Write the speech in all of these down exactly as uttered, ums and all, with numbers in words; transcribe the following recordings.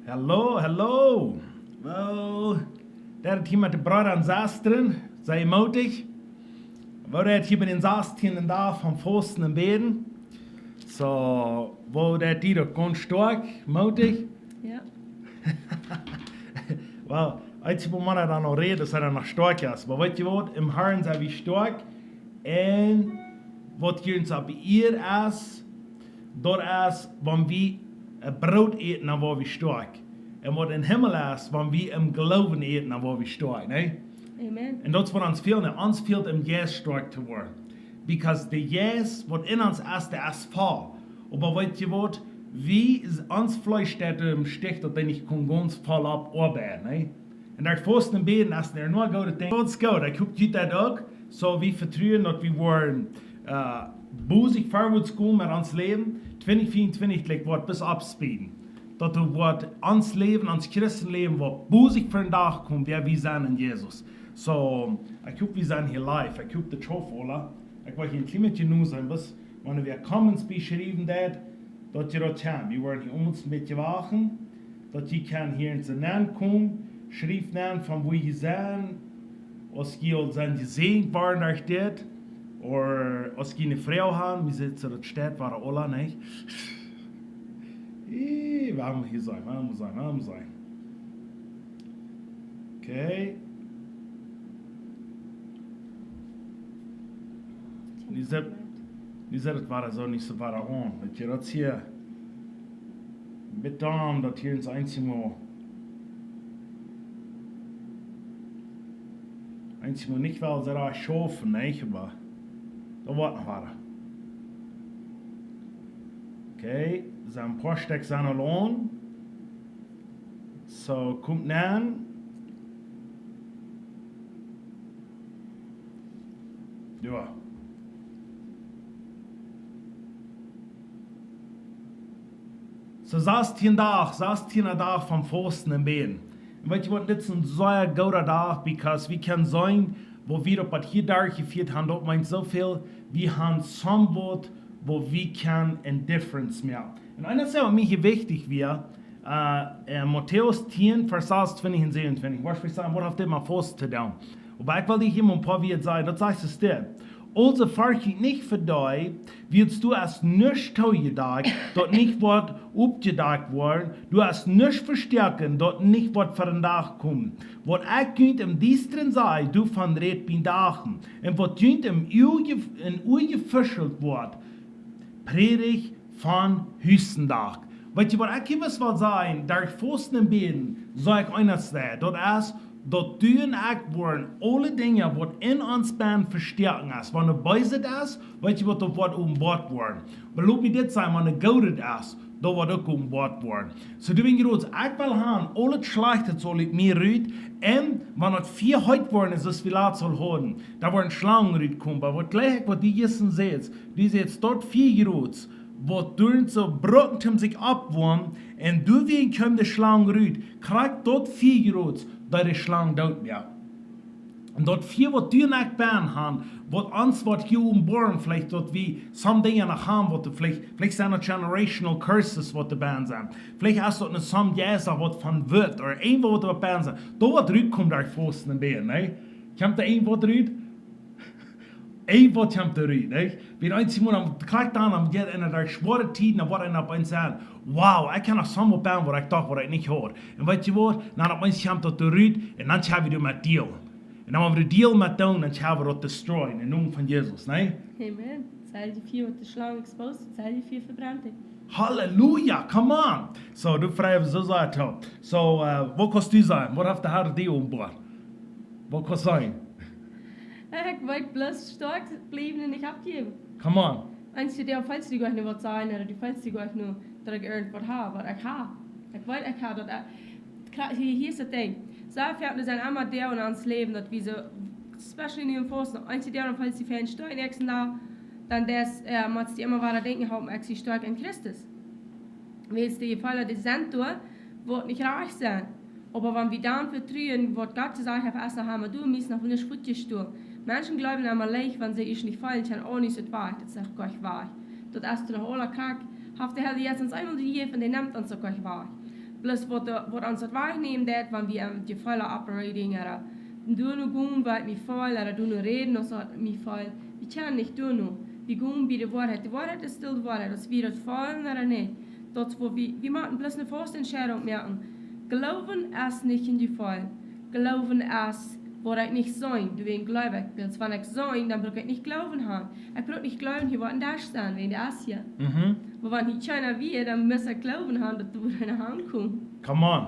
Hallo, hallo. Well, daut hia met de Breeda un Sestren, sie mootich. Wie sent hia bie dän sastieenden Dach von Fausten un Bäden. So, woo daut die uk gaunz stoakj, mootich? Jo. Well, aus ekj met Mana dan noch räd, es hee dan noch stoakj aus. Oba weetst du waut? Em Harn sent wie stoakj. Un waut hia ons opp Ieed es, daut es, wan wie, äh, Broot äten, dan woa wie stoakj. Un waut em Himmel es, wan wie em Gloowen äten, dan woa wie stoakj, nä? Amen. Un daut es waut ons fält, nä? Ons fält em Jeist stoakj to woaren. Because de Jeist, waut en ons es, dee es voll. Oba weetst du waut? Wie, ons Fleesch steit em Stich, daut dee nich kaun gaunz voll opp oabeiden, nä? Un daut Fausten un Bäden es doa noch goode Dinja. Daut es goot. Ekj hop, jie daut uk. So, wie vetruen, daut wie woaren, äh, bosich verwoats komen met ons Läwen. Twintich vea un twintich, like, woat bloos oppspeeden. Daut doa woat ons Läwen, ons Christenläwen, woat bosich ver dän Dach komen, wäa wie sent en Jesus. So, ekj hop, wie sent hia live. Ekj hop, daut schauft aula. Ekj well hia een kjlien bät nu sennen, bloos wan wie Comments beschriewen, daut, daut jie daut haben. Wie woaren hia ons een bät wachten, daut jie kjennen hia en sien Nomen komen. Schrieft nen, von wua jie sent. Aus jie aul sent jesäajent worden derch dit, ooda aus jie eene Froag haben, wie sent soo, daut steit, woaren aula, nä? Ih, wie motten hia sennen, wie motten sennen, wie motten sennen. Okay. Nu sent, nu sent et wada soo nich soo wada aun. Daut jie daut hia betonen, daut hia ons eensjemol, eensjemol nich well soo schaufen, nä, oba daut woat noch wada. Okay, sent een poa Stekj sent aul aun. So, komt nen. Jo. So, sastieenda Dach, sastieenda Dach von Fausten un Bäden. Un weetst du waut, dit es een sea gooda Dach, because wie kjennen seenen, woo wie opp waut hia derchjefieet haben, daut meent soo väl, wie haben somewhat, woo wie kjennen een difference moaken. Un eent, waut mie wichtich wia, äh, äh, Matäus tieen, Varsch sasuntwintich un säwenuntwintich. Waut wie sajen, waut haft dit met Fausten to doonen? Oba ekj well die hia mau een poa Wieed sajen, daut sajcht et dit. Aulsoo ferjcht junt nich ver dee, wiels doa es nuscht toojedakjt, daut nich woat oppjedakjt woaren, doa es nuscht vestoaken, daut nich woat ver dän Dach komen. Waut ekj junt em Diestren saj, doavon rät bie Dach. Un waut junt em Uag, em Uag jefuschelt woat, prädj von Hus en Dach. Weetst du waut ekj hia bloos well sajen, derch Fausten un Bäden, saj ekj eent, daut es, daut du un ekj woaren aule Dinja, waut en ons bennen vestoaken es, wan et beeset es, weetst du waut, daut woat openboat woaren. Oba lot mie dit sajen, wan et goodet es, daut woat uk openboat woaren. So, du, wan du jrod, ekj well haben, aul daut Schlajchte saul ut mie rut, un wan daut Fia heet woaren es, aus wie lat saul haben, dan woaren Schlangen rutkomen. Oba waut jlikj ekj, waut du jistren sätst, du sätst, daut Fia jrod, waut doa soo brukt, om sikj opptowoamen, un doawäajen kjeem de Schlang rut, krakjt daut Fia jrod, daut de Schlang doot wia. Un daut Fia, waut du un ekj bennen haben, waut ons woat hia openboaren, veleicht daut wie some Dinja noch haben, waut veleicht, veleicht sent daut generational curses, waut doa bennen sent. Veleicht es daut noch some Jeista, waut von woat, ooda irjentwaut, waut doa bennen sent. Daut woat rutkomen derch Fausten un Bäden, nä? Kjemt doa irjentwaut rut? Irjentwaut kjemt doa rut, nä? Wan eena eemol dan krakjt dan, dan jeit eena derch schwoare Tieden, dan woat eena opp eemol sajen, wow, ekj kaun noch some bennen, waut ekj docht, waut ekj nich haud. Un weetst du waut? Dan opp eemol kjemt daut doa rut, un dan kjenn wie doamet dealen. Un dan, wan wie doa dealen met doonen, dan kjenn wie daut destroyen, em Nomen von Jesus, nä? Amen. Daut selwje Fia, waut de Schlang exposed, daut selwje Fia vebrent et. Halleluja, come on. So, du frei, soo sajcht et. So, äh, waut kaust du sajen? Waut haft de Herr die openboat? Waut kaust du sajen? Ekj weet bloos stoakj bliewen un nich oppjäwen. Come on. Eenje Doag feelst du die goanich waut sajen, ooda du feelst die goanich, daut ekj irjentwaut hab, waut ekj hab. Ekj weet, ekj hab daut, äh, kra-, hia, hia es daut Dinkj. Soo, wie haben, doa sent emma Doag en ons Läwen, daut wie soo, especially nu em Fausten, eenje Doag dan feelst du die fein stoakj, näakjsten Dach, dan daut, äh, motst du emma wada denkjen, hab ekj sie stoakj en Christus. Wiels de Jefeele, dee sent doa, woat nich rajcht sennen. Oba wan wie dan vetruen, waut Gott jesajcht haft, aus noch emma, du, mie es noch nuscht fuatjestonen. Menschen jleewen emma leicht, wan see ieescht nich feelen, kjennen, oh, nich soo wajch, daut es nich wajch. Daut es doch aula krakjt, haft de Herr die ieescht eemol jejäft un dee nemt ons uk nich wajch. Bloos waut, waut ons daut wajchnämen deit, wan wie em Jefeel operating, ooda doonen gonen, waut mie fält, ooda doonen räden, aus waut mie fält. Wie kjennen nich doonen. Wie gonen bie de Woarheit. De Woarheit es stell de Woarheit, aus wie daut fälen ooda nich. Daut es waut wie, wie motten bloos eene faste Entscheidunk moaken. Gloowen es nich een Jefeel. Gloowen es waut ekj nich seenen. Doawäajen gleew ekj, wiels wan ekj seenen, dan bruck ekj nich Gloowen haben. Ekj bruck nich gloowen, hia woat een Desch sennen, wäajen dee es hia. Mhm. Oba wan hia kjeena wia, dan must ekj Gloowen haben, daut doa eena aunkomt. Come on.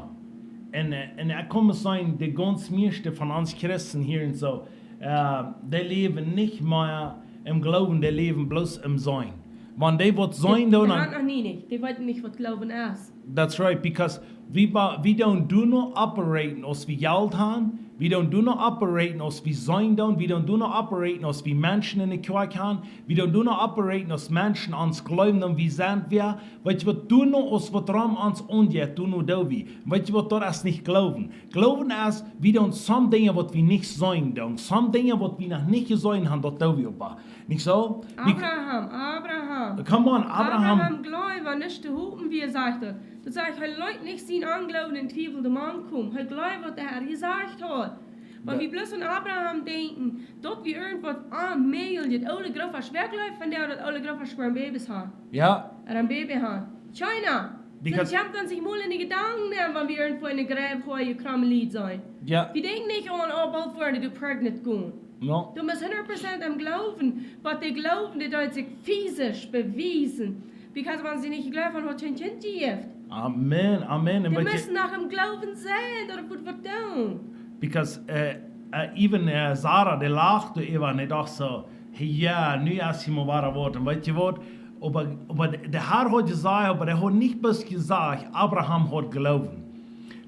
Un, äh, un ekj kaun sajen, de gaunz mieeschte von ons Christen hia un soo, äh, dee läwen nich mea em Gloowen, dee läwen bloos em Seenen. Wan dee waut seenen doonen, dee haben noch nie nich. Dee weeten nich, waut Gloowen es. That's right, because wie, ba- wie doonen, doonen operaten, aus wie Jelt haben. Wie doonen, doonen operaten, aus wie seenen doonen. Wie doonen, doonen operaten, aus wie Menschen enne Kjoakj haben. Wie doonen, doonen operaten, aus Menschen ons jleewen, dan wie sent wäa. Weetst waut, doonen, aus waut rom ons aunjeit, doonen, doo wie. Weetst waut, daut es nich Gloowen. Gloowen es, wie doonen some Dinja, waut wie nich seenen doonen. Some Dinja, waut wie noch nich jeseenen haben, daut doo wie oba. Nich soo? Wie Abraham, Abraham. Come on, Abraham. Abraham jleewd, wan nuscht to hopen wia, sajcht hee. Daut sajcht, hee leet nich sien Onjloowen un Twiewel doamank komen. Hee jleewd, waut de Herr jesajcht haud. Wan wie bloos aun Abraham denkjen, daut wie irjentwaut onmäajlich, daut Oole Grootvodasch, wäa jleeft von dee, daut Oole Grootvodasch woaren Babys haben? Ja. Ooda een Baby haben? Kjeena. Because Soo kjemt dan sikj mol enne Jedanken nenn, wan wie irjentwua enne Gräw hoolen, kjrame Lied seenen. Ja. Wie denkjen nich aun, oh, boolt woaren dee pregnant gonen. No. Du motst hundat Prozent aun am jleewen, waut dee jleewen, dee deit sikj fisisch bewiesen. Because wan see nich jleewen, haud see kjeen Kjint jejäft. Amen, amen. Un dee weetst, must noch em Gloowen sennen, daut et wudd waut doonen. Because, äh, äh, even, äh, Sara, dee lacht doaräwa un dee docht soo, ja, nu es hia mol wada waut. Un weetst waut? Oba, oba de, de Herr haud jesajcht, oba hee haud nich bloos jesajcht, Abraham haud Gloowen.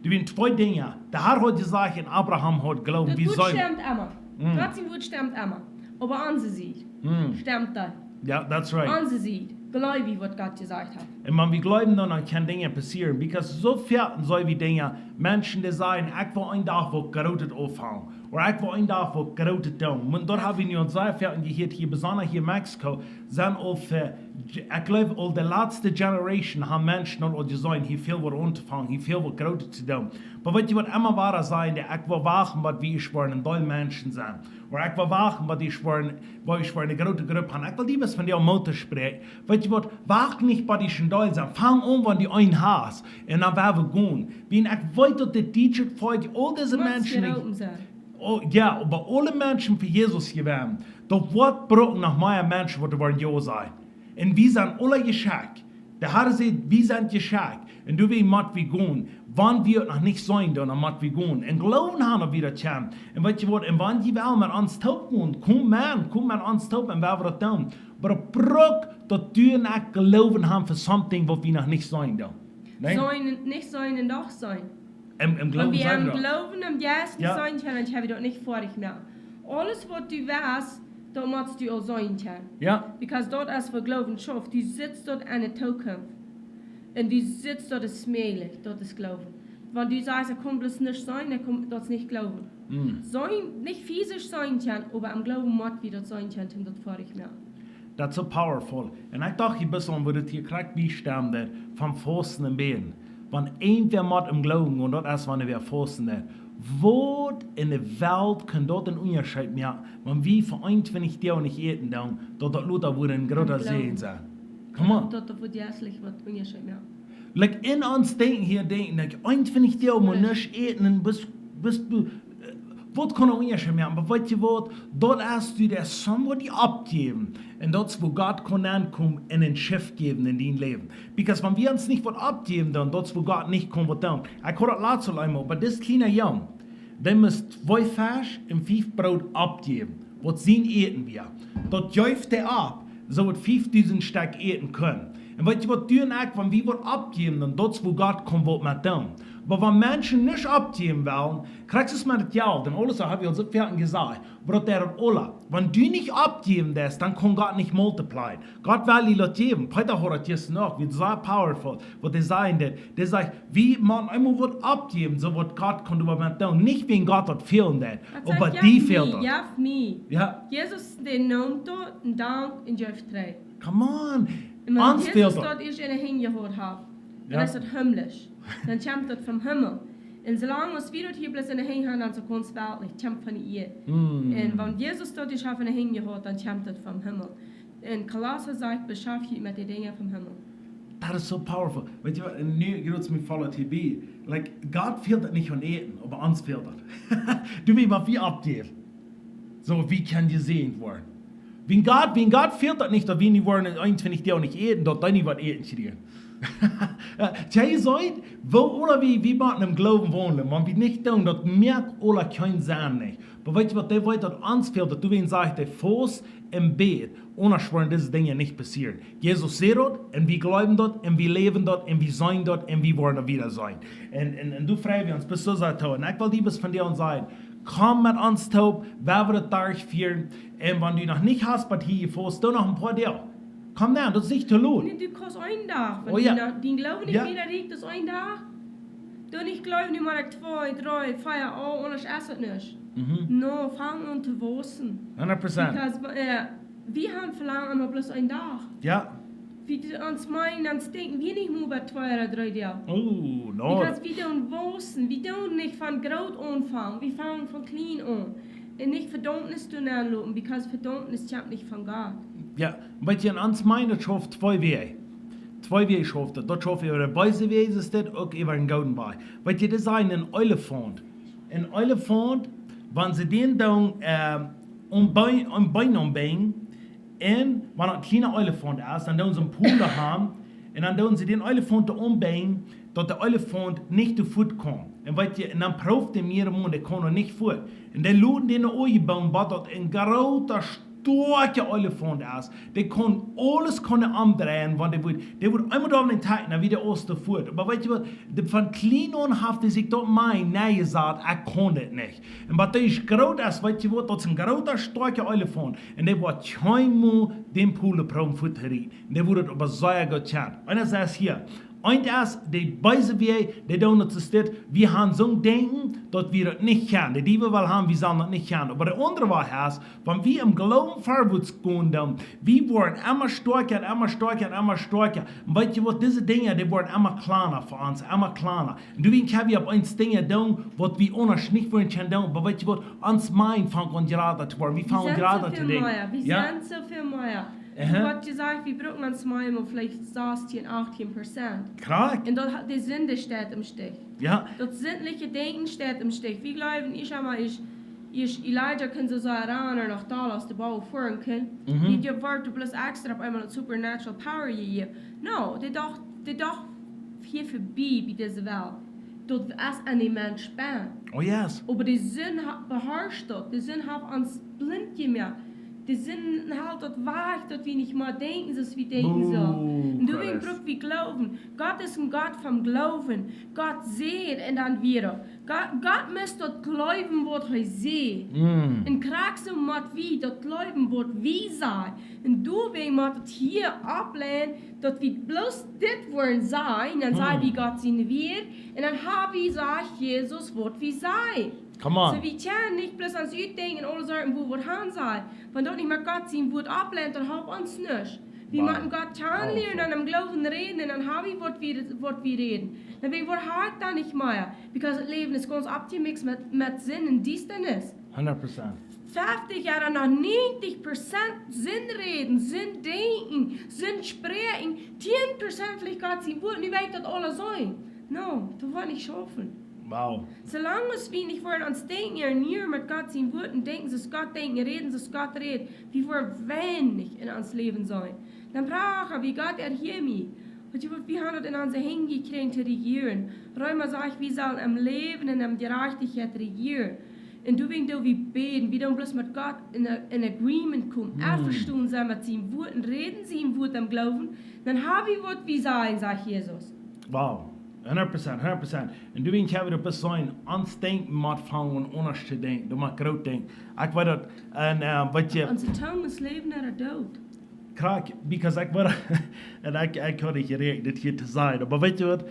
Doa wieren twee Dinja. De Herr haud jesajcht un Abraham haud Gloowen. Daut Wuat stemt emma. Mm. Gott sien Wuat stemt emma. Oba onse Sied Mm. stemt dan. Ja, that's right. Onse Sied. Jleew wie, waut Gott jesajcht haft. Un wan wie jleewen, dan, dan kjennen Dinja passieren. Because soo foaken seen wie Dinja, Menschen dee sajen, ekj well een Dach waut Grootet aunfangen. Ooda ekj well een Dach waut Grootet doonen. Un daut hab wie nu aul sea foaken jehieet hia, besonda hia en Mexiko, sent aul fa, ekj jleew, aul de latste Generation haben Menschen aul, aul jeseenen, hia väl waut auntofangen, hia väl waut Grootet to doonen. Oba weetst waut, emma wada sajen dee, ekj well wachten, waut wie ieescht woaren een Deel Menschen sennen. Ooda ekj well wachten, waut wie ieescht woaren, waut wie ieescht woaren eene groote Grupp haben. Ekj well die bloos von dee Moot toospräakjen. Weetst waut, wacht nich, waut wie ieescht een Deel sent. Fang aun, wan du een hast. Un dan woa wie gonen. Wan ekj weet, daut de Teacher fa aul dise Menschen nich Oh, jo, oba aule Menschen fa Jesus jewant. Daut woat brucken noch mea Menschen, waut doa woaren jo sajen. Un wie sent aule jeschekjt. De Herr sajcht, wie sent jeschekjt. Un doawäajen mott wie gonen. Wan wie daut noch nich seenen, dan mott wie gonen. Un jleewen haben, daut wie daut kjennen. Un weetst waut, un wan jie wellen met ons toop gonen, kom aun, kom met ons toop un wie woaren daut doonen. Oba daut brukt, daut du un ekj jleewen haben fa something, waut wie noch nich seenen doonen. Nä? Seenen, nich seenen un doch seenen. Em, em Wan Gloowen wie seenen aum doonen. Gloowen, aum Jeist Jo. seenen kjennen, dan kjenn wie daut nich foadich moaken. Aules waut du weetst, daut motst du aul seenen kjennen. Jo. Because daut es waut Gloowen schauft. Du sitst daut aun de Tookunft. Un du sitst daut es mäajlich, daut es Gloowen. Wan du sajchst, ekj kaun bloos nich seenen, dan kaun, daut es nich Gloowen. Mm. Seenen, nich fisisch seenen kjennen, oba em Gloowen mott wie daut seenen kjennen, om daut foadich moaken. That's so powerful. Un ekj docht, hia best aun, woo daut hia krakjt bie staumt, daut von fausten un bäden. Wan eent wäa mott em Gloowen gonen, daut es wan wäa fausten deit. Waut enne Welt kaun daut een Unjascheet moaken, wan wie fa eenuntwintich Doag nich äten doonen, daut daut lota woat een groota Gloowen. Säajen sennen? Come on. Daut, daut woat jeistlich waut Unjascheet moaken. Like, en ons Denkjen hia denkjen, like, eenuntwintich Doag mau Fresh. nuscht äten un best, best du, äh, waut kaun een Unjascheet moaken? Oba weetst waut, daut es du, daut es somebody oppjäwen. Un daut es wua Gott kaun aunkomen un een Shift jäwen en dien Läwen. Because wan wie ons nich waut oppjäwen, dan daut es wua Gott nich kaun waut doonen. Ekj haud daut latst aul eemol, oba dis kjliena Jung, dee must twee Fesch un fief Broot oppjäwen, waut sien Äten wia. Daut jeef hee opp, soo daut fiefdusent Stekj äten kunnen. Un weetst waut, du un ekj, wan wie waut oppjäwen, dan daut es wua Gott kaun waut met doonen. Oba wan Menschen nich oppjäwen wellen, krakjt soo met daut Jelt un aules, daut hab wie aul soo foaken jesajcht, oba daut es daut aula. Wan du nich oppjäwen deist, dan kaun Gott nich multiplyen. Gott well die daut jäwen. Peter haud daut jistren noch, wia soo powerful, waut hee säd, daut, hee säd, wie motten eemol waut oppjäwen, soo waut Gott kaun doamet doonen. Nich wäajen Gott daut fälen deed, oba die fält daut. Jeff mie. Jo. Jesus, dee neem daut un dankd un jeef trigj. Come on. Un wan Ons fält Jesus daut. daut ieescht enne Henj jehaut haft, Dan es daut himmlisch. Dan kjemt daut vom Himmel. Un soo lang aus wie daut hia bloos enne Henj haben, dan es daut gaunz weltlich, kjemt von de Ieed. Un wan Jesus daut hia aul enne Henj haud, dan kjemt daut vom Himmel. Un Kolossa sajcht, beschäftjt junt met de Dinja vom Himmel. That is so powerful. Weetst du waut, un nu jeit mie voll daut hia bie. Like, Gott fält daut nich aun Äten, oba ons fält daut. Du weetst waut, wie oppjäwen. Soo, wie kjenn jesäajent woaren? Wan Gott, wan Gott fält daut nich, daut wie nich woaren eenuntwintich Doag nich äten, daut wie nich waut äten kjrieen. Jie seenen, woo, ooda wie, wie motten em Gloowen wonen, wan wie nich doonen, daut moakt aula kjeen Senn nich. Oba weetst du waut, dee weet daut ons fält, daut du wan sajchst, dee Fast un Bäd, aundasch woaren dise Dinja nich passieren. Jesus sajcht daut, un wie jleewen daut, un wie läwen daut, un wie seenen daut, un wie woaren daut wada seenen. Un, un, un du freist ons, best du soo too. Un ekj well die bloos vondoag sajen, komm met ons toop, wie woaren daut derchfieren. Un wan du noch nich hast, waut hia fast, doo noch een poa Doag. Komm dan, daut es nich too lot. Nä, du kaust een Dach. Oh, jo. Dien Gloowen nich wada rieekjt, daut es een Dach. Doo nich jleewen, nu mott ekj twee, dree, vea, oh, aundasch es daut nich. No, fang aun to wausen. Hundred percent. Because, äh, wie haben Velangen opp bloos een Dach. Jo. Wie ons meenen, dan stinkjen wie nich mea bie twee ooda dree Doag. Oh, no. Because wie doonen wausen, wie doonen nich von groot aunfangen, wie fangen von kjlien aun. Un nich Vedaumnis doonen aunloten, because Vedaumnis kjemt nich von Gott. Jo, weetst du, un ons Mind, daut schauft twee Wäaj. Twee Wäaj schauft daut. Daut schauft äwa de beese Wäaj, es daut uk äwa een gooden Wäaj. Weetst du, daut es een Elefaunt. Een Elefaunt, wan see dän dan, äh, om Been, om Been ombinjen, un wan daut een kjliena Elefaunt es, dan doonen see een Pool doa han, un dan doonen see dän Elefaunt doa ombinjen, daut de Elefaunt nich too Foot kjemt. Un weetst du, un dan proowt dee mea, dee kaun nich Foot. Un dee loten dän oajebooen, waut daut een groota, stoakja Elefaunt es. Dee kaun aules kaun dee omdreien, wan dee wudd, dee wudd eemol doa aun dän Tag, dan wia dee aules too Foot. Oba weetst du waut, dee, von kjlien aun haft dee sikj daut Mind nenjesat, ekj kaun dit nich. Un waut dee es groot es, weetst du waut, daut es een groota, stoakja Elefaunt. Un dee woat kjeenmol dän Pool proowen Foot to rieten. Un dee woat daut oba sea goot kjanen. Un daut es hia. Eent es, de beese Wäaj, dee doonen daut soo, wie haben soon Denkjen, daut wie daut nich kjennen. De Diewel well haben, wie sellen daut nich kjennen. Oba de aundre Wäaj es, wan wie em Gloowen verwoats gonen, dan, wie woaren emma stoakja un emma stoakja un emma stoakja. Un weetst du waut, dise Dinja, dee woaren emma kjlanda fa ons, emma kjlanda. Un du, wie kjennen opp eemol Dinja doonen, waut wie aundasch nich wudden kjennen doonen. Oba weetst du waut, ons Mind fangt aun jrata to woaren. Wie fangen jrata to denkjen. Wie sent soo väl mea. Aha. Waut du sajchst, wie brucken ons Mind mau veleicht sastieen, achtieen Prozent. Krakjt. Un daut haft, de Sind steit em Stich. Jo. Daut sindliche Denkjen steit em Stich. Wie jleewen, ekj saj mau, ekj, ekj, Elijah kunn soo sea rannen, noch dolla aus de Bauw foaren kunn. Dee, dee woat bloos extra opp eemol een supernatural power jejäft. No, dee docht, dee docht hia verbie bie dise Welt. Daut es aun dän Mensch benn. Oh yes. Oba de Sind ha-, beharscht daut. De Sind haft ons blint jemoakt. De Sind helt daut wajch, daut wie nich mea denkjen, soo aus wie denkjen sellen. Un doawäajen bruck wie Gloowen. Gott es een Gott vom Gloowen. Gott sajcht un dan wada. Gott, Gott mott daut jleewen, waut hee sajcht. Un krakjt soo mott wie daut jleewen, waut wie sajen. Un doawäajen mott et hia oppleiden, daut wie bloos dit woaren sajen, dan saj wie Gott sien Wort, un dan ha wie, sajcht Jesus, waut wie sajen. Come on. Soo, wie kjennen nich bloos ons utdenkjen un aule Sachen, woo wie han sajen. Wan daut nich met Gott sien Wort oppleiden, dan halpt ons nuscht. Wie motten Gott kjanen lieren un em Gloowen räden, un dan ha wie, waut wie, waut wie räden. Dan wie woaren hia dan nich mea, because daut Läwen es gaunz oppjemixt met, met Sind un Diestanis. Hundred percent. Feftich Joa, noch negentig Prozent Sind räden, Sind denkjen, Sind spräakjen, tieen Prozent veleicht Gott sien Wort, nu weet daut aules soo. No, daut woat nich schaufen. Wow. Soo lang aus wie nich woaren ons Denkjen ernieen met Gott sien Wort un denkjen, soo aus Gott denkjt, räden, soo aus Gott rät, wie woaren weinich en ons Läwen seenen. Dan prach wie, Gott, erhia mie. Weetst du waut, wie haben daut en onse Henj jekjräajen to rejieren. Reema sajcht, wie sellen em Läwen un en Jerajchtichkjeit rejieren. Un doawäajen doo wie bäden, wie doonen bloos met Gott en, en agreement komen, envestonen sennen met sien Wort un räden sien Wort em Gloowen, dan ha wie, waut wie sajen, sajcht Jesus. Wow. Hundred percent, hundred percent. Un doawäajen hab wie daut bloos soo, ons Denkjen mott aunfangen aundasch to denkjen. Daut mott groot denkjen. Ekj weet daut, un, äh, weetst du, Onse Tung es Läwen ooda Doot. Krakjt, because ekj weet, un ekj, ekj haud nich jeräakjent dit hia to sajen, oba weetst du waut?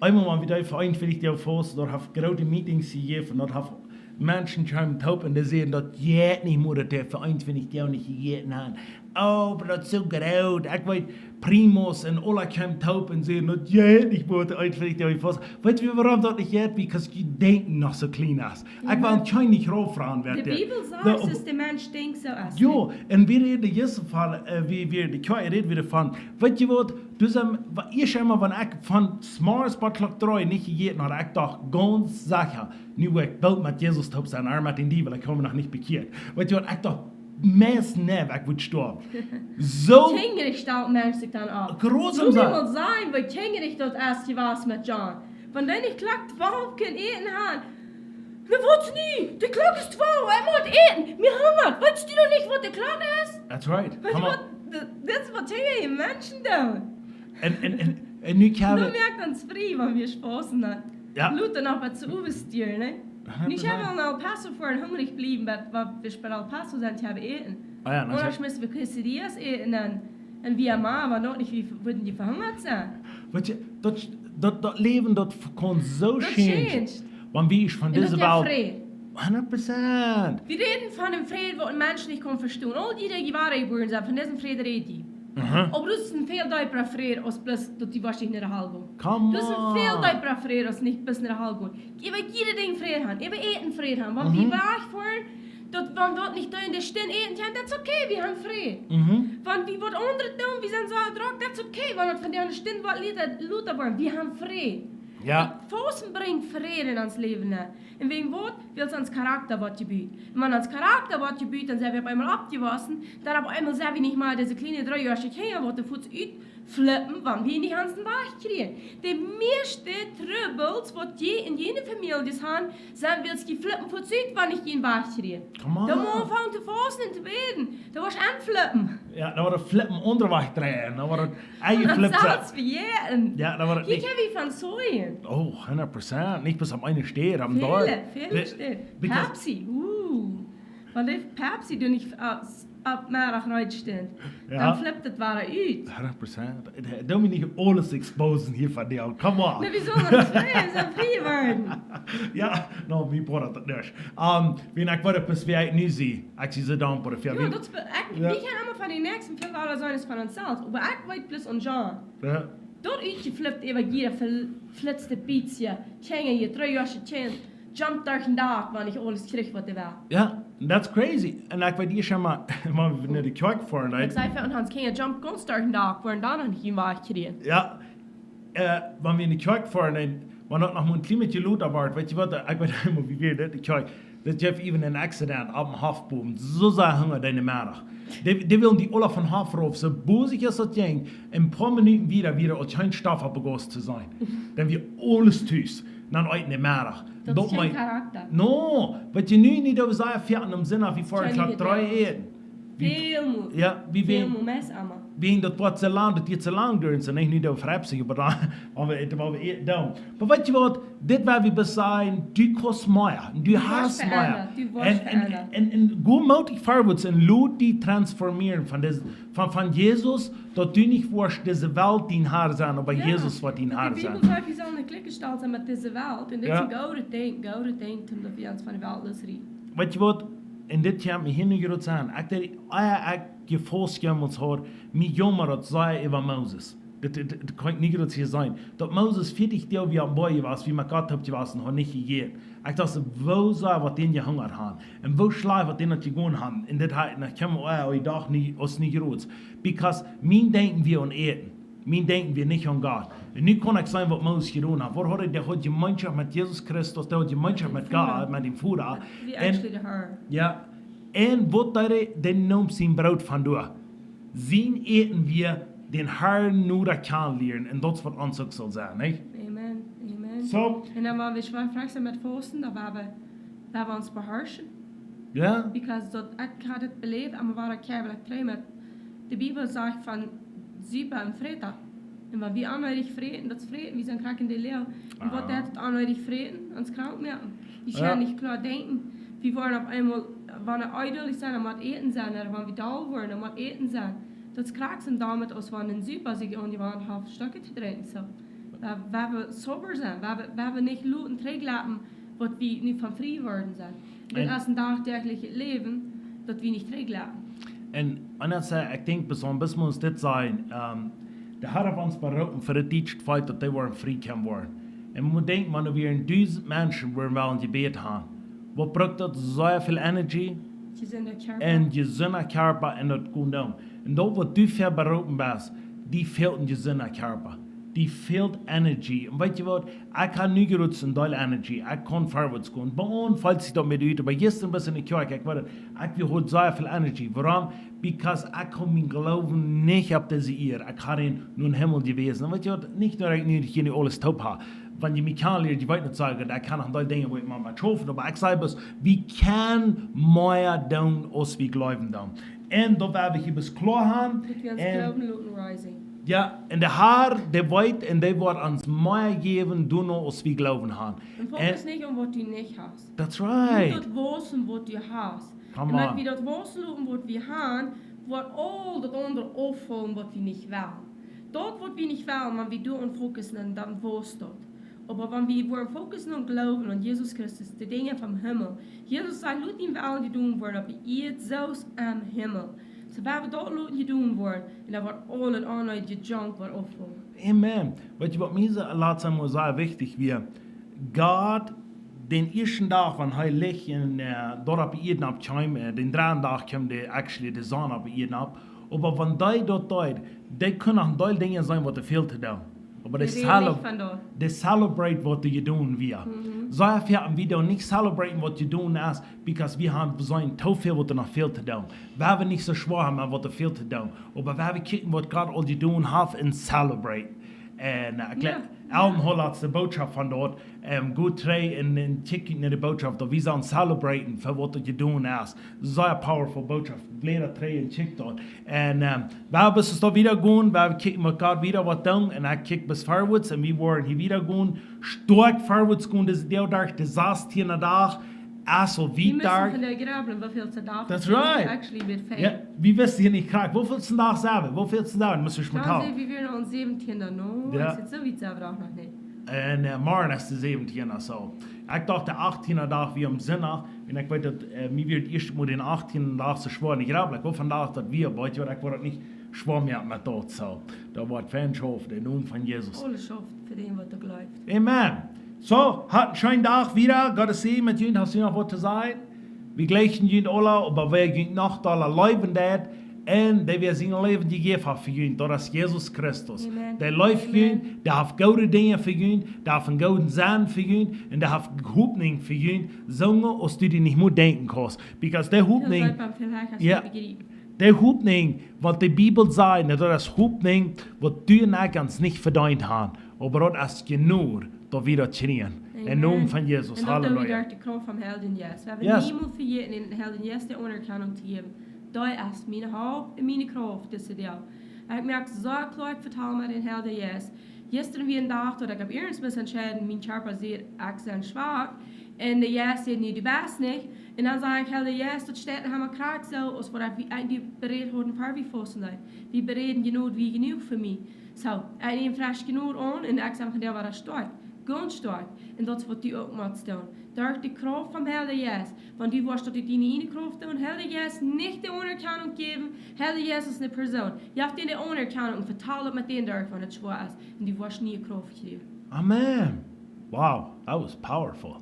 Eemol, wan wie doa fa eenuntwintich Doag fausten, daut haft groote Meetings jejäft, daut haft Menschen kjeemen toop un dee säden, daut jeit nich mea, daut dee fa eenuntwintich Doag nich jejäten haben. Oh, oba daut es soo groot. Ekj weet, Primos un aula kjeemen toop un säden, daut jeit nich, woat eefach nich faust. Weetst du, wuarom daut nich jeit? Because jie denkjen noch soo kjlien es. Ekj well kjeen nich rauf ran, De weet du. Bibel sajcht, daut de Mensch denkjt soo aus Jo, du. Un wie räden jistren von, äh, wie, wie de Kjoakj räden wie doavon. Weetst du waut? Du sajchst, wa-, ieescht emol, wan ekj von zemorjes bat Klock dree nich jejäten haud, ekj docht gaunz secha, nu woa ekj boolt met Jesus toop sennen, oba met dän Diewel, ekj hab mie noch nich bekjieet. Weetst du waut? Ekj docht, meist nä, ekj wudd stoawen. Soo Kjinjarich stalt Mensch sikj dan opp. Grusom Lot mie sent. Mol sajen, woo kjinjarich daut es jewast met John. Wan dee nich Klock twalf kunn äten han. Na, waut nu? De Klock es twalf, hee mott äten. Mie hungat. Weetst du noch nich, waut de Klock es? That's right. Weetst Come du on. waut? D-, dit es waut kjinjarich Menschen doonen. Un, un, un, un nu kjenn Dan wie moakt ons frie, wan wie Spauss haben. Jo. Lota noch waut to äten, nä? Aha, Nu, ekj hab klar. aul El Paso fa een hungrich bliewen, oba waut wie bie El Paso sent, haben äten. Ah jo, Un dan natürlich. schmeck wie quesadillas äten un, un wie haben, oba noch nich, wie wudden dee vehungat sennen. Weetst du, daut, daut, daut Läwen, daut kaun soo Daut changen. changed. Wan wie von Un daut dise jeft Welt Fräd. Hundat Prozent. Wie räden von een Fräd, waut een Mensch nich kaun vestonen. Aul dee, dee jewaren jeboren sent, von disen Fräd räd jie. Aha. Oba daut es een väl deepra Fräd aus bloos daut du woascht nich no de Hal gonen. Come Daut es een väl on. deepra Fräd aus nich bloos no de Hal gonen. Äwa jieda Dinkj Fräd haben, äwa Äten Fräd haben. Wan wie Mhm. wajchfoaren, daut, wan wie nich doa enne Stund äten kjennen, daut es okay, wie haben Fräd. Mhm. Wan wie waut aundret doonen, wie sent soo drock, daut es okay, wan daut von dee enne Stund waut lota, lota woat, wie haben Fräd. Jo. Fausten brinjt Fräd en ons Läwen nenn. Un wäajen waut? Wiels ons Charakta woat jebut. Un wan ons Charakta woat jebut, dan sent wie opp eemol oppjewossen, dan opp eemol sent wie nich mea dise kjliene dreejoasche Kjinja, waut de Futs utflippen, wan wie nich onsen Wajch kjrieen. De mieeschte Trubbels, waut jie en june Famieljes haben, sent wiels jie flippen Futs ut, wan jie nich jun Wajch kjrieen. Come on. Dan mott eena aunfangen to fausten un to bäden. Dan woascht du aunflippen. Jo, dan woat daut flippen, aundre Wajch dreien. Dan woat daut Un dan eingeflippt. Selfst vejäten. Jo, dan woat daut Hia nich kjenn wie von säjen. Oh, hundat Prozent. Nich bloos opp eene Städ, opp een Väle, Deel. väle Be-, Städ. because Pepsi, uh. Wan de Pepsi doa nich opp, opp Meddach reed steit, Jo. dan flippt daut wada ut. Hundat Prozent. Doo mie nich aules exposen hia von die. Come on. Nä, wie sellen ons frie, sellen frie woaren. Jo, no, wie bothert daut nich. Ähm, wan ekj woa, bat wie nu seenen. Ekj sie soo dankboa fa Jo, wie daut es be-, ekj, Jo. wie kjennen emma von dän Näakjsten väl wada sennen aus von ons selfst. Oba ekj weet bloos aun John. Jo. Daut utjeflippt äwa jieda fl-, flitste Pizza. Kjinja, jie dreejoasche Kjint. Jump derch daut Dak, wan ekj aules kjrieech waut ekj well. Jo, that's crazy. Un ekj weet ieescht emol, wan wie no de Kjoakj foaren, Ekj right? saj fa ons Kjinja, jump gaunz derch daut Dak, woaren dan noch nich jun Wajch kjrieen. Jo, äh, wan wie no de Kjoakj foaren, un wan daut noch mol een kjlien bät lota woat, weetst du waut, ekj weet emol, woo wie dit, de Kjoakj, daut jeef eenen Accident opp dän Hoff bowen. Soo sea Hunga dän Meddach. Dee, dee wullen dee aula von Hoff rauf, soo bosich aus daut jinkj. Een poa Minuten wieda, wieda, aus kjeen Stoff opp de Gauss to sennen. Dan wia aules tus. Dan eeten dän Meddach. Daut es Daut kjeen meen Charakta. No, weetst du, nu nich, daut wie sajen, vea aum Sindach, wie foaren Kjeen Klock dree Gedanken. äten. Wie Väl mea. Jo, wie Väl wäajen, mea, meist emma. wäajen daut woat soo lang, daut jeit soo lang derch, soo nich, nich daut Frapsje, oba dan, oba wie, oba wie, dan. Oba weetst du waut, dit woa wie bloos sajen, du kaust mea, du Du woascht hast mea. veendren, du woascht Un, un, veendren. un, un go mootich forwards un lot die transformieren von dis-, von, von Jesus, daut du nich woascht dise Welt dien Har sennen, oba Jo. Jesus woat dien Har sennen. De Bibel sajcht, wie sellen nich jlikjjestalt sennen met dise Welt. Un dit Jo. sent goode Dinja, goode Dinja, om daut wie ons von de Welt loosrieten. Weetst du waut? Un dit kjemt mie hia nich groot aun. Ekj deed, ah, ekj jefoos jemols haud, mie jaumad daut sea äwa Moses. Dit, dit, dit kaun ekj nich groot hia sennen. Daut Moses vieetich Doag wia aum Boajch jewast, wia met Gott toop jewast un haud nich jejäten. Ekj docht, woo sea waut dee jehungat hauden. Un woo schlajcht waut dee daut jegonen haud. Un dit haud, dan kjeem mie, ah, ekj docht nich, aus nich groot. Because mien Denkjen wia aun Äten. Mien Denkjen wia nich aun Gott. Un nu kaun ekj seenen waut Moses jedonen haud. Waut haud hee? Dee haud Jemeenschoft met Jesus Christus, dee haud Jemeenschoft met Gott, met dän Voda. Wie Un actually de Har. Jo. Un waut deed hee? Dee neem sien Broot von doa. Sien Äten wia dän Harn noda kjanen lieren. Un daut es waut ons uk saul sennen, nich? Amen, amen. So. Un dan wan wie schwoa froagen met fausten, dan woa wie, woa wie ons beharschen. Jo. Because daut, ekj haud daut beläft, oba wua ekj hab, ekj dreem met De Bibel sajcht von Supa un Fräta. Un wan wie onneedich fräten, daut es fräten, wie sent krakjt en de Läagen. Un waut Aha. deit daut onneedich fräten? Ons krank moaken. Wie Jo. kjennen nich kloa denkjen. Wie woaren opp eemol, wan wie eidel sent, dan mott Äten sennen. Ooda wan wie doll woaren, dan mott Äten sennen. Daut es krakjt soo doamet aus wan een Supa sikj aunjewant haft, Stökja to drinkjen. Soo. Woa, woa wie sober sennen, woa wie, woa wie nich loten trigjlappen, waut wie nu von frie worden sent. Dit Un es een dachtäajlichet Läwen, daut wie nich trigjlappen. Un, un daut es, ekj denkj, besondasch mott ons dit sennen, ähm, de Herr haft ons beroopen fa daut dietsche Volkj, daut dee woaren frie kjennen woaren. Un wie denkjen, wan wie en dusent Menschen woaren wellen jebät haben, waut brukt daut? Sea väl Energie, Jesunder Kjarpa. En jesunden Kjarpa en daut gonen doonen. Un daut waut du fa beroopen best, die fält en jesunden Kjarpa. Die fält Energie. Un weetst du waut? Ekj hab nu jrod een Deel Energie. Ekj kaun verwoats gonen. Bie ons fält sikj daut mea ut. Oba jistren wia ekj enne Kjoakj, ekj weet daut, ekj hab sea väl Energie. Wuarom? Because ekj hab mienen Gloowen nich opp dise Ieed. Ekj hab am no dän Himmel jewäsen. Un weetst du waut? Nich daut ekj nu hia nich aules toop hab. Wan jie mie kjanen lieren, jie weeten daut sea goot. Ekj hab noch een Deel Dinja, wua ekj mau met schaufen. Oba ekj saj bloos, wie kjennen mea doonen aus wie jleewen doonen. Un daut woa wie hia bloos kloa haben. Daut wie ons En Gloowen loten reisen. Jo, un de Herr, dee weet, un dee woat ons mea jäwen, doonen aus wie jleewen haben. Un fokus nich opp waut du nich hast. That's right. Loot daut wausen waut du hast. Come on. Un wan wie daut wausen loten waut wie haben, woat aul daut aundre auffaulen waut wie nich wellen. Daut waut wie nich wellen, wan wie doa aun fokussen, dan, dan waust daut. Oba wan wie woaren fokussen opp Gloowen aun Jesus Christus, de Dinja vom Himmel. Jesus säd, loot dien Wellen jedonen woaren opp de Ieed, soo aus em Himmel. Soo, wan wie daut loten jedonen woaren, un dan woat aul daut aundre Junk woat auffaulen. Amen. Weetst du waut mie soo, latst mol sea wichtich wia? Gott, dän ieeschten Dach, wan hee licht en, äh, doa opp de Ieed oppkjeem, äh, dän dredden Dach kjeem de, actually, de Sonn opp de Ieed opp. Oba wan dee daut deed, dee kunn noch een Deel Dinja sennen waut dee fält to doonen. Oba dee Dee räden cele-, nich von daut. Dee celebrate waut dee jedonen wia. Mhm. Soo väl haben wie dan nich celebraten waut jedonen es, because wie haben, wie seenen too väl waut noch fält to doonen. Wie haben nich soo schwoa haben waut fält to doonen. Oba wie haben kjikjen waut Gott aul jedonen haft un celebrate. Un, äh, ekj Jo, le-, jo. Ellen haud latst de Bootschoft von daut, ähm, go trigj un, un kjikj no de Bootschoft, daut wie sellen celebraten fa waut jedonen es. Sea powerful Bootschoft. Bläda trigj un kjikj daut. Un, ähm, wie haben bloos doa wieda gonen, wie haben kjikjen waut Gott wieda woat doonen, un ekj kjikj bloos verwoats, un wie woaren hia wieda gonen, stoakj verwoats gonen, dise Deel derch, de sastieenden Dach, es aul Wie wieda. Motten von de Jebel, woo väl Dach That's right. Actually, wie Jo, wie weeten hia nich krakjt, woo väl Dach sent wie, woo väl Dach, mott ekj mol Dan talen. Sent wie wada aum säwentieenden, no? Jo. Ekj weet soo wiet sent wie noch nich. Un, äh, morjen es de säwentieenden, soo. Ekj docht, de achtieenden Dach wia aum Sindach. Un ekj weet daut, äh, mie wia daut ieescht mol dän achtieenden Dach soo schwoa. Un ekj jleew, ekj wull vondoag daut wia, oba ekj wull daut nich schwoa moaken met daut, soo. Daut woat fein schaufen, em Nomen von Jesus. Aules schauft fa dän waut jleeft. Amen. Soo, habt een scheenen Dach wieda. Gott sie met junt. Hast du noch waut to sajen? Wie jlikjen junt aula, oba wäa junt noch dolla leewen deit, un dee wäa sien Läwen jejäft haft fa junt, daut es Jesus Christus. Amen. Dee leeft Amen. Junt, dee haft goode Dinja fa junt, dee haft eenen gooden Senn fa junt, un dee haft Hopninj fa junt, soo aus du die nich mol denkjen kaust. Because dee Hopninj, Hia seid beim Vergleich, hast jo. Du begriffen. Dee Hopninj, waut de Bibel sajcht, daut es Hopninj, waut du un ekj ons nich vedeent haben. Oba daut es jenuach, daut wie daut kjrieen. Em Amen. Nomen von Jesus. Un daut doo wie Halleluja. Derch de Krauft vom Heiljen Jeist. Wie haben Yes. Niemols vejäten, dän Heiljen Jeist de Aunerkjanunk to jäwen. Daut es miene Haupt un miene Krauft, dise Deel. Ekj moak soo kloa, ekj vetal met dän Heiljen Jeist. Jistren wia een Dach, daut ekj opp eernst must entscheiden, mien Kjarpa säd, ekj sie schwak. Un de Jeist säd, nä, du best nich. Un dan säd ekj, Heilja Jeist, daut steit noch emma krakjt soo, aus waut ekj, wie, wie beräden hauden, ver wie fausten deeden. Wie beräden Jnod, wia jenuach fa mie. Soo, ekj neem fresch Jnod aun un ekj sie vondoag wada stoakj. Gaunz stoakj. Un daut es waut du uk motst doonen. Derch de Krauft vom Heiljen Jeist. Wan du woascht daut ut diene ieejne Krauft doonen, Heilja Jeist, nich de Aunerkjanunk jäwen, Heilja Jeist es eene Persoon. Jeff dän de Aunerkjanunk un vetal daut met dän derch, wan et schwoa es. Un du woascht niee Krauft kjrieen. Amen. Wow, that was powerful.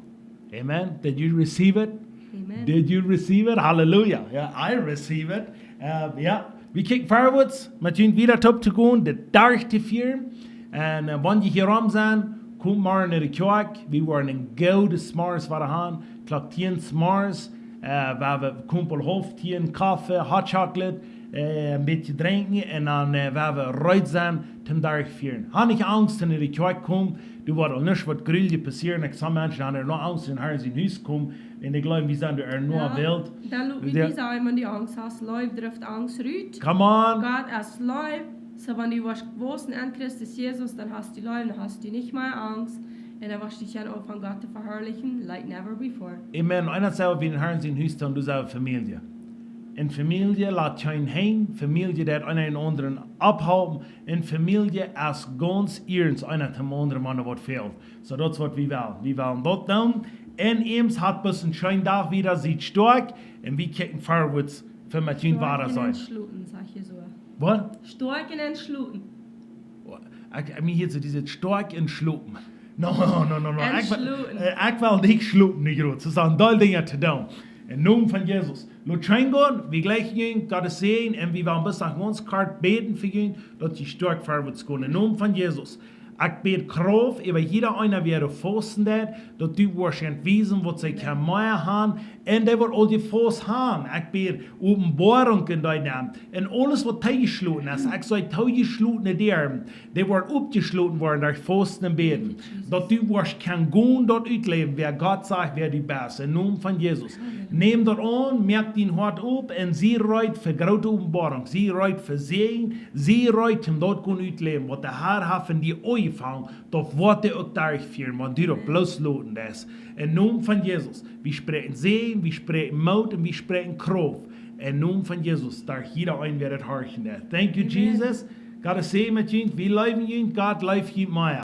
Amen. Did you receive it? Amen. Did you receive it? Hallelujah. Yeah, I receive it. Uh, yeah. Wie kjikjen verwoats, met junt wieda toop to gonen, de Dach to fieren. Un, uh, wan jie hia rom sent, komt morjen no de Kjoakj. Wie woaren een goodet Morjes wada haben. Klock tieen Morjes. Uh, wie haben Kumpel haulf tieen, Koffe, hot chocolate, uh, een bät drinkjen. Un dan, uh, wie haben reed sennen, toom Dach fieren. Hab nich Angst, wan jie no de Kjoakj komen. Doa woat aul nuscht waut Gruljet passieren. Ekj, some Menschen haben noch Angst, wan see no Hus komen. Un ekj jleew, wie sent doa noch Jo, wilt. Dan loot mie Jo. Die sajen, wan du Angst hast, Leew drift Angst rut. Come on. Gott es Leew. Soo, wan du woascht wausen en Christus Jesus, dan hast du Leew, dan hast du nich mea Angst. Un dan woascht du kjennen aunfangen Gott to veharlichen, like never before. Amen. Un daut sent wie en Herrn sien Hus, dan doo wie Famielje. Un Famielje lat kjeen han, Famielje deit eena dän aundren opphalpen. Un Famielje es gaunz iernst eena dän aundren, wan waut fält. Soo, daut es waut wie wellen. Wie wellen daut doonen. Un ons haft bloos een scheenen Dach wieda, siet stoakj. Un wie kjikjen verwoats Fa met junt wada sennen. Stoakj un entschloten, sajcht hee soo. Waut? Stoakj un entschloten. Ekj, ekj meen hia soo, dee sent stoakj un entschloten. No, no, no, no. Ekj well, entschloten, äh, ekj well nich schlopen, nich groot. Soo sent dol Dinja to doonen. Em Nomen von Jesus. Lot scheen gonen, wie jleichen junt, Gott sien Säajen, un wie wellen bloos noch gaunz kort bäden fa junt, daut jie stoakj verwoats gonen. Em Nomen von Jesus. Ekj bäd Krauft äwa jieda eena, wäa doa fausten deit, daut du woascht an wiesen, waut see kjennen mea haben, un dee woat aul jefaust haben. Ekj bäd Openboarunk en dee Nomen. Un aules, waut toojeschloten es, ekj saj toojeschlotene Däaren, dee woaren oppjeschloten woaren derch Fausten un Bäden. Daut du woascht kjennen gonen, daut utläwen, wäa Gott sajcht, wäa du best. Em Nomen von Jesus. Nämm daut aun, moak dien Hoat op un sie reed fa groote Openboarunk. Sie reed fa Säajen, sie reed, om daut gonen utläwen, waut de Herr haft en die aunjefongen, daut woat hee uk derchfieren, wan du daut bloos loten deist. Em Nomen von Jesus, wie spräakjen Säajen, wie spräakjen Moot un wie spräakjen Krauft. Em Nomen von Jesus, derch jieda eena, wäa daut horchen deit. Thank you, amen, Jesus. Gott sien Säajen met junt, wie leewen junt, Gott leeft junt mea.